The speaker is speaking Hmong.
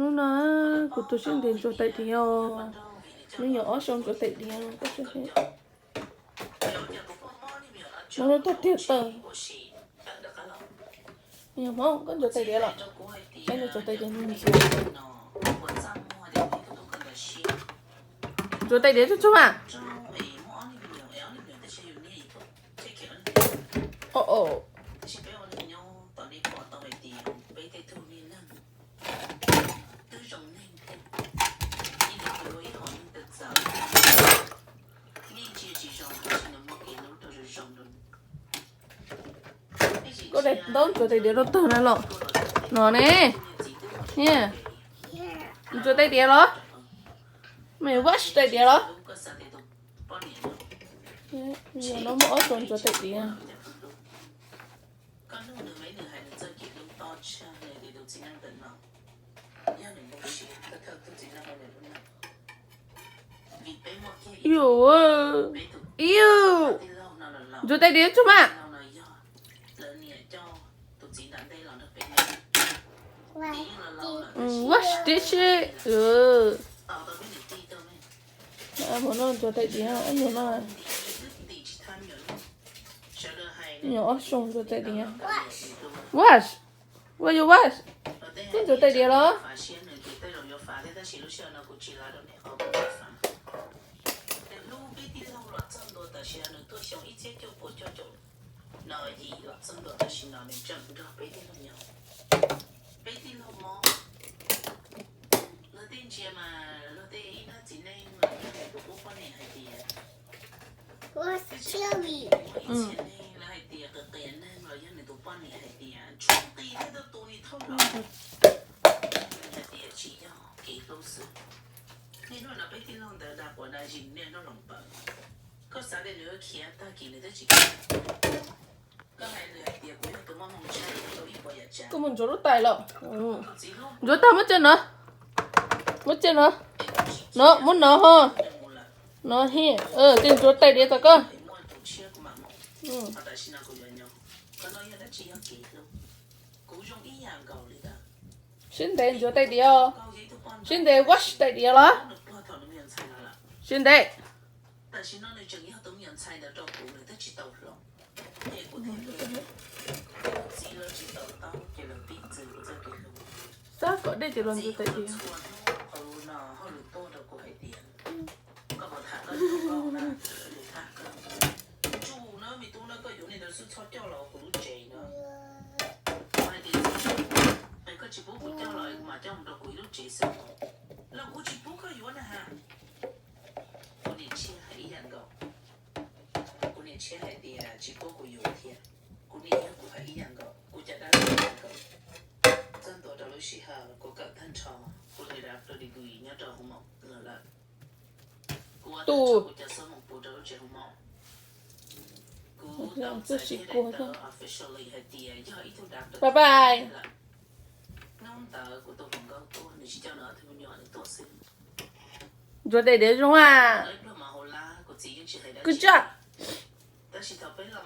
Hnub no kuv tus sib ntev ntsuas tais diav os. Nws nyuam ob xyoo ntsuas tais diav no koj saib seb. Hnub no tag tiag tawm. Nws nyuam Hmoob koj ntsuas tais diav los? Saib nws ntsuas tais diav no ntxim. Ntsuas tais diav tsuj tsuag mas. Koj daim ntaub ntsuas tais diav rau tag na los? No ne. Niam, ntsuas tais diav los? Mej wash tais diav los? Yog no muaj ob tug ntsuas tais diav. Iu, iu, ntsuas tais diav tsuj mas. Wash dishes. Mus no ntsuas tais diav, ib nyuag no. Nyuam ob xyoo ntsuas tais diav. Wash, wash, yuav wash. Koj ntsuas tais diav los? Koj mus ntsuas lub tais los? Ntsuas tag muab tso no. Muab tso no. No muab no ho. No he. Ces ntsuas tais diav tso koj. Sib ntev ntsuas tais diav os. Sib ntev wash tais diav los? Sib ntev. Tab kom dej ces los ntsuas tais diav. Kuv niam tshiab hais tias tsis paub kuv yuav thiab, kuv niam yog kuv hais ib yam nkaus, kuv cov dab ib yam nkaus. Txog ntua rau lub sij hawm kuv kawm tag nrho, kuv nqis doctor degree nyob rau hoo maum lawm. Kuv ua tag nrho kuv cov xuab moos pub rau lub tsev hoo maum. Kuv tau txais thiab daim tawv officially hais tias yog ib tug doctor lawm. Hnub ntawd kuv tus hluas nkauj tuaj, nws tsis coj nws ob tug me nyuam, nws tuaj xwb. Ntsuas tais diav zoo a. Good job. Tab sis thaum peb los